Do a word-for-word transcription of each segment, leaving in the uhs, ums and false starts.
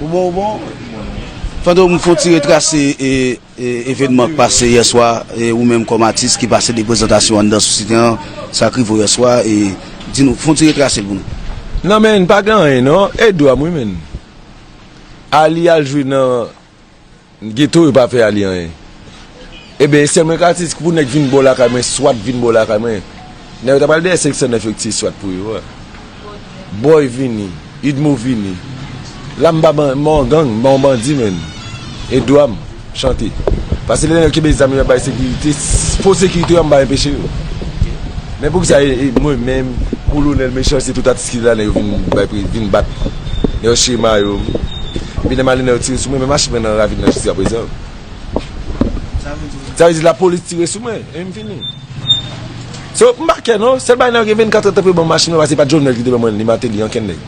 Ou bon, ou bon? Fantom, fè yon ti retrase e, e, evènman k pase yè swa, e ou menm kòm atis ki pase de prezantasyon anndan sou site an, sa k rive w yè swa, e di nou, fè yon ti retrase l pou nou. Non, men, pa gen anyen, non. E dwa m, wi, men. Ali al jwe nan Geto yo pa fè Ali anyen. Ebyen, e sèl mwen k atis pou nèg vin bò lakay mwen, swat vin bò lakay mwen. Nèg yo ta pral dèyè senk san nèf yo ki tiye swat pou yo a. Bòy vini, Idmo vini. La m pa ban-, m pa yon gang, m pa yon bandi, men. E dwa m chante. Paske lè nèg yo kenbe zam yo ap bay sekirite, s-, fo sekirite yo, m pa enpeche yo. Men poukisa e, e mwen menm, kolonèl Mechan, se tout atis ki la, nèg yo vin bay pri, vin bat. Nèg yo chire mayo m. Epi lè m ale, nèg yo tire sou mwen, men machin mwen nan ravin nan jiskaprezan. Sa vle di lapolis tire sou mwen, e m fini. So, m pa kè non, sèl bagay nan gen vennkat èdtan pou yo ban m machin mwen, paske se pa t Jovenel ki te ban mwen li, Martelly, ankenn nèg.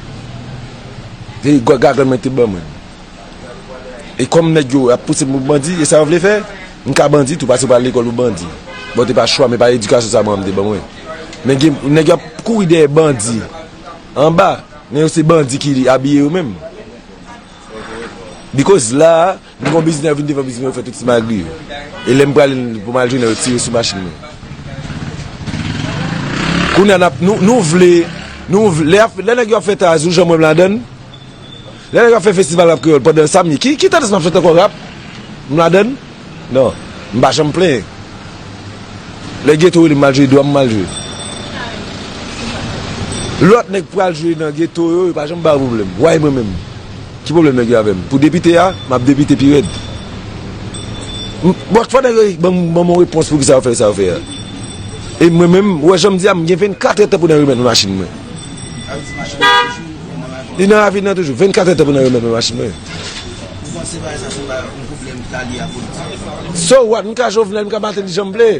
Se gwa-, gagann mwen ki te ban mwen. E kòm nèg yo ap pouse m pou bandi, e sa yo vle fè, m ka bandi tou, paske m pa al lekòl pou bandi. Bon, te pa chwa, men pa edikasyon sa manman m te ban mwen. Men gen nèg yo ap kouri dèyè bandi anba, men yo se bandi ki abiye yo menm. Because la, m gon biznis, nèg yo vin devan biznis mwen, yo fè tout ti magri yo. E lè m prale pou m al jwenn yo, yo tire sou machin mwen. Kounye a n ap, nou, nou vle, nou vle, lè, lè nèg yo ap fè taz, ou janm wè m ladann? Lè nèg yo ap fè festival rap kreyòl pandan samdi, ki, ki tandans m ap fè ankò rap? M ladann? Non, m pa janm plenyen. Lè geto rele m al jwe, dwa m m al jwe. Lòt nèg pral jwe nan geto yo, yo pa janm ba yo pwoblèm. Why mwen menm? Ki pwoblèm nèg yo avè m? Pou depite a, m ap depite pi rèd. M, bon, fò nèg yo ban m, ban m yon repons pou kisa yo fè sa yo fè a. E mwen menm, ou wè jan m di a, m gen vennkat èdtan pou nèg remèt mwen machin mwen. Li nan ravin nan toujou. Vennkat èdtan pou nèg remèt mwen machin mwen. Ou panse bagay sa se yon bagay, yon pwoblèm ki ta lye a politik? So what? M ka Jovenel, m ka Martelly jan m vle.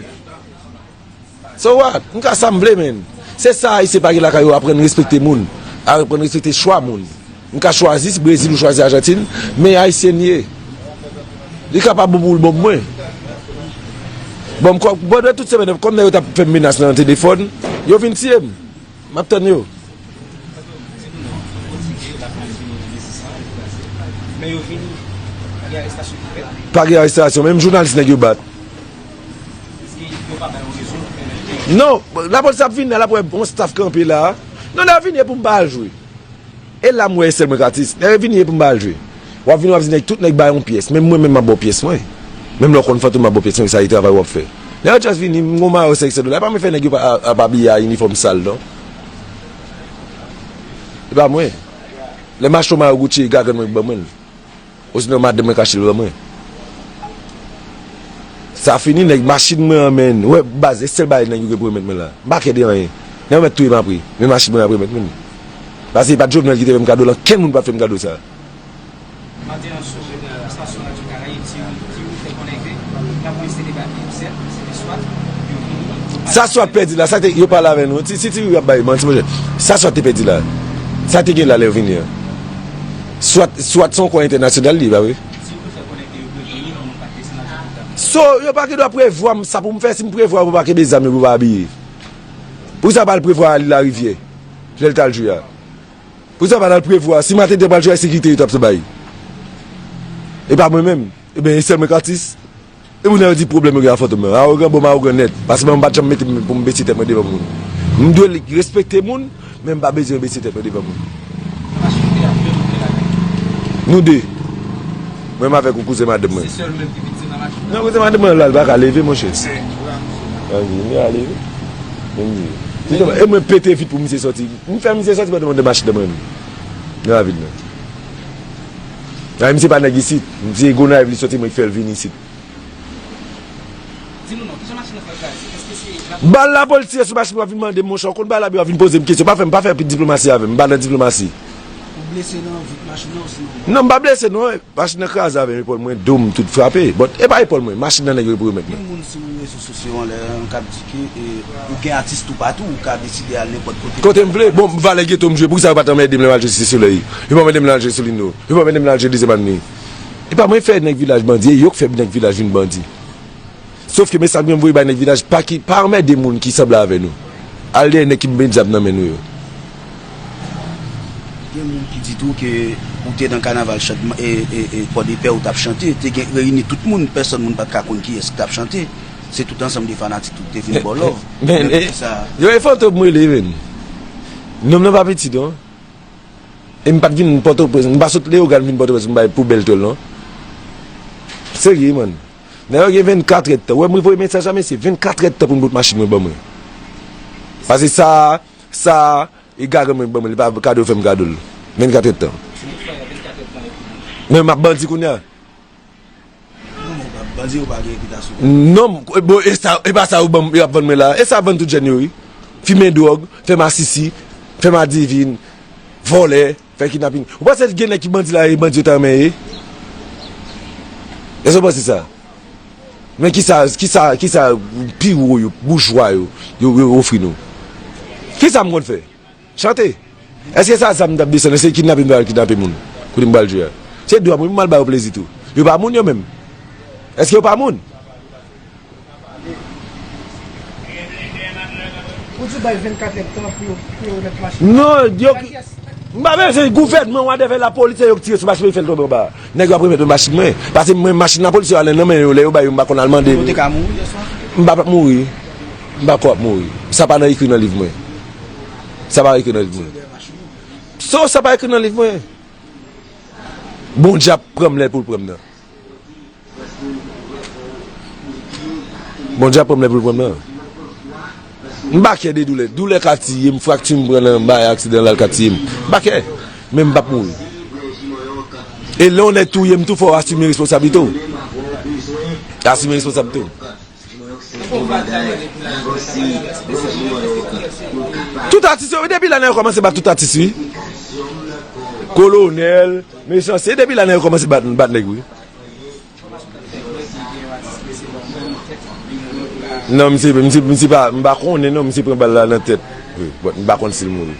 So what? M ka sa m vle, men. Se sa Ayisyen pa gen lakay yo, aprann respekte moun, aprann respekte chwa moun. M ka chwazi Brezil ou chwazi Ajantin, men Ayisyen li ye. Li kapab bon pou l bon pou mwen. Bon, m kò-, pandan tout semèn nan, kòm nèg yo t ap fè m menas nan telefòn, yo vin tiye m. M ap tann yo. Pa gen arestasyon, menm jounalis nèg yo bat. Non, lapolis ap vini la, l ap wè yon staff kanpe la. Non, nèg yo vini pou m pa al jwe. E la m wè e sèl mwen k atis. Nèg yo vini pou m pa al jwe. W ap vini, w ap di nèg, tout nèg bay yon pyès. Menm mwen menm m ap ba w pyès mwen. Menm lè w konn Fantom m ap ba w pyès mwen, sa e travay w ap fè. Nèg yo just vini, m gon mayo senk san dola. E pa mwen fè nèg yo pa, ap abiye a inifòm sal non. E pa mwen. Lè m achte yon mayo Gucci, e gagann mwen ki ban mwen l. Osinon madanm mwen k achte l ban mwen. Sa fini, nèg, machin mwen an, menn. Ou wè, baz, e sèl bagay nèg yo gen pou remèt mwen la. M pa kè de anyen. Nèg yo mèt touye m apre. Men machin mwen ap remèt mwen. Paske e pa t Jovenel ki te fè m kado l, ankenn moun pa t fè m kado sa. Maten an sou estasyon Radyo Karayib, Thierry, Thierry fè konnen ke lapolis te debake, sèt, se te swat, yo vini. Sa swat pèdi la, sa te, yo pale avè nou. Si, si Thierry ap bay manti, monchè. Sa swat te pèdi la. Sa te gen la lè yo vini an. Swat, swat se yon kò entènasyonal li ye, pa vre? So, yo pa gen dwa prevwa m sa pou m fè, si m prevwa yo pou pa kenbe zam yo pou pa abiye. Poukisa yo pa al prevwa Ali Larivyè, lè l t al jwe a? Poukisa yo pa t al prevwa, si Maten te pral jwe a, sekirite yo t ap bay. E pa mwen menm. Ebyen, e sèl mwen k atis. E pou nèg yo di pwoblèm yo gen a Fantom nan. Awogan, bon, m awogan nèt. Paske mwen m pa t janm mete m pou m bese tèt mwen devan moun. M dwe respekte moun, men m pa bezwen bese tèt mwen devan moun. Nou de. Mwen m avèk yon kouzen madanm mwen. Non, kouzen madanm mwen la, li pa ka leve, monchè. Anvi, li a leve. E mwen pete vit pou misye sòti. M fè misye sòti pandan mwen de machin nan mwen menm. Nan ravin nan. Ay, misye pa nèg isit. Misye Gonayiv li sòti, mwen ki fè l vin isit. Di nou non, kijan machin nan fè kraze? Èske se lapolis? Bal lapolis tire sou machin, w ap vin mande m, monchè, w konn bal la, w ap vin poze m kesyon. Pa fè m, pa fè diplomasi avè m, m pa nan diplomasi. Ou blese nan vit machin nan osinon? Non, m pa blese non, machin nan kraze avè m, epòl mwen, do m tout frape. But e pa epòl mwen, machin nan nèg yo pou remèt mwen. Gen moun sou rezo sosyo an lè an k ap di ke, e, ou gen atis toupatou, ou ka deside al nenpòt kote. Kote m vle, bon, valè geto m jwe, poukisa yo pa t anmède m lè m al jwe Site Solèy? Yo pa anmède m lè m al jwe Solino. Yo pa anmède m lè m al jwe Dezyèm Avni. E pa mwen fè nèg vilaj bandi, e yo k fè nèg vilaj vin bandi. Sòf ke mesaj mwen voye bay nèg Vilaj, pa ki, pa anmède moun ki sanble avè nou. Al dèyè nèg ki met zam nan men nou yo. Gen moun ki di tou ke ou te nan kanaval chan-, e, e, e, Pòdepè ou t ap chante, te gen reyini tout moun, pèsòn moun pa t ka konn kiyès ki t ap chante. Se tout ansanm de fanatik tou te vin ba w love. Men, men, men, e, sa, yo e Fantom m rele, men. Nonm nan pa piti, non. E m pa t vin Pòtoprens, m pa sot Leyogàn vin Pòtoprens pou m bay pou bèl tòl, non. Serye, man. Nèg yo gen vennkatrè tan. Ou wè, mwen voye mesaj a mesye, vennkatrè tan pou m bout machin mwen ban mwen. Pase sa, sa, e garan mwen ban mwen, li pa kado, fè m kado l. Vennkatrè tan. Men m ap bandi kounye a. Non, men bandi yo pa gen repitasyon. Non, bon, e sa, e pa sa yo ban m, yo ap vann mwen la. E sa vann tout jèn yo, wi. Fimen dwòg, fè masisi, fè madivin, vòlè, fè kidnapin. Ou panse gen nèg ki bandi la, e bandi yo ta renmen ye? Èske w panse sa? Men kisa, kisa, kisa pi wo yo, boujwa yo, yo, yo ofri nou? Kisa m konn fè? Chante. Èske sa zam m t ap desann? Èske kidnape m t al kidnape moun? Kote m pral jwe a? Se dwa mwen pou m al ba yo plezi tou. Yo pa moun yo menm. Èske yo pa moun? Ou di bay vennkat èdtan pou yo, pou yo remèt machin. Non, yo ki, m pa bezwen gouvènman, whatever, lapolis, se yo ki tire sou machin mwen, fè l tonbe anba. Nèg yo ap remèt mwen machin mwen. Pase mwen, machin lapolis yo ale nan men yo, lè yo bay yo, m pa konn al mande. Ou te ka mouri yèswa? M pa p ap mouri. M pa kwè w ap mouri. Sa pa nan ekri nan liv mwen. Sa pa ekri nan liv mwen. So, sa pa ekri nan liv mwen. Bondye ap pran m lè pou l pran m nan. Bondye ap pran m lè pou l pran m nan. M pa kè de doulè. Doulè ka tiye m, frakti m pran nan bay aksidan la, l ka tiye m. M pa kè. Men m p ap mouri. E lè yon nèg touye m tou, fò w asime responsablite w. Asime responsablite w. Tout atis yo, wi, depi la nèg yo kòmanse bat tout atis, wi. Kolonèl, mechanste, depi la nèg yo kòmanse bat, bat nèg, wi. Non, misye, misye, misye pa, m pa konnen non, misye pran bal la nan tèt. Wi, but m pa konn si l mouri.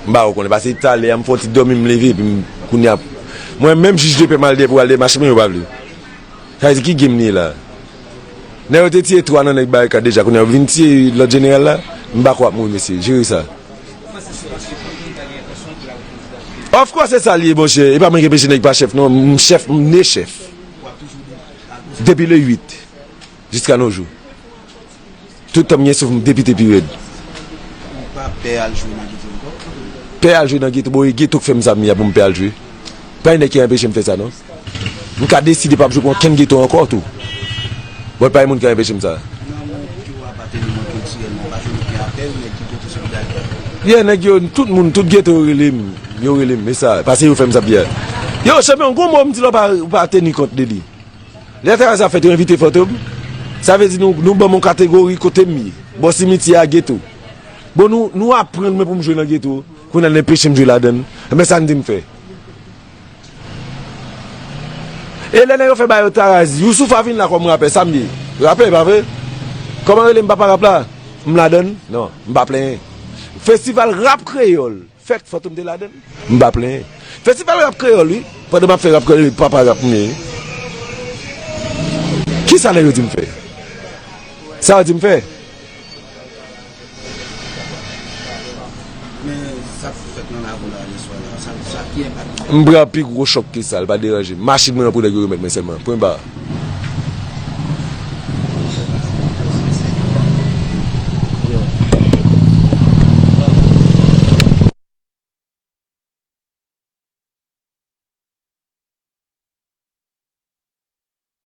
M pa konnen, paske talè a m fè yon ti dòmi, m leve, epi m, kounye a, mwen menm jij de pè m al dèyè pou al dèyè machin mwen, yo pa vle. Sa vle di ki game li ye la? Nèg yo te tiye twa nan nèg Barikad deja, kounye a yo vin tiye lòt jeneral la? M pa kwè w ap mouri, mesye. Jere sa. Of course, se sa l ye, monchè. E pa mwen ki enpeche nèg pa chèf, non. M chèf, m ne chèf. Depi le uit, jiska nos jours. Tout tan m gen souf, m depite pi rèd. Ou pa pè al jwe nan geto ankò? Pè al jwe nan geto, bon, e geto k fè m sa m ye a pou m pè al jwe. Pa gen nèg ki anpeche m fè sa, non. M ka deside pa ap jwe pou okenn geto ankò tou. Bon, pa gen moun ki ka anpeche m sa. Nan moun ki w apateni kiltirèlman, pa jwenn okenn apèl, nèg ki geto solidarite? Yeah, nèg yo, tout moun, tout geto yo rele m. Yo rele m, e sa, paske yo fè m sa m ye a. Yo, chanpyon, gon mo m di la w pa, w pa teni kont de li. Lè travay sa fèt, yo envite Fantom. Sa vle di nou, nou ban m yon kategori kote m ye. Bò simityè a, geto. Bon, nou, nou aprann mwen pou m jwe nan geto. Kounye a, n enpeche m jwe ladan l. Enben, sa n di m fè? E lè nèg yo fè ba yo Tarazi, Youssouf a vin la kòm rapè, sa m ye? Rapè, pa vre? Kòman rele m papa rap la? M ladan l? Non, m pa plenyen. Festival rap kreyòl. Fèk Fantom te ladan l. M pa plenyen. Festival rap kreyòl, wi. Pandan m ap fè rap kreyòl, papa rap m ye. Kisa nèg yo di m fè? Sa yo di m fè? Men sa k fèt nan lakou la yèswa la, sa, sa ki enpak li fè? M pran pi gwo chòk ke sa, l pa deranje m. Machin mwen an pou nèg yo remèt mwen sèlman. Pwen ba.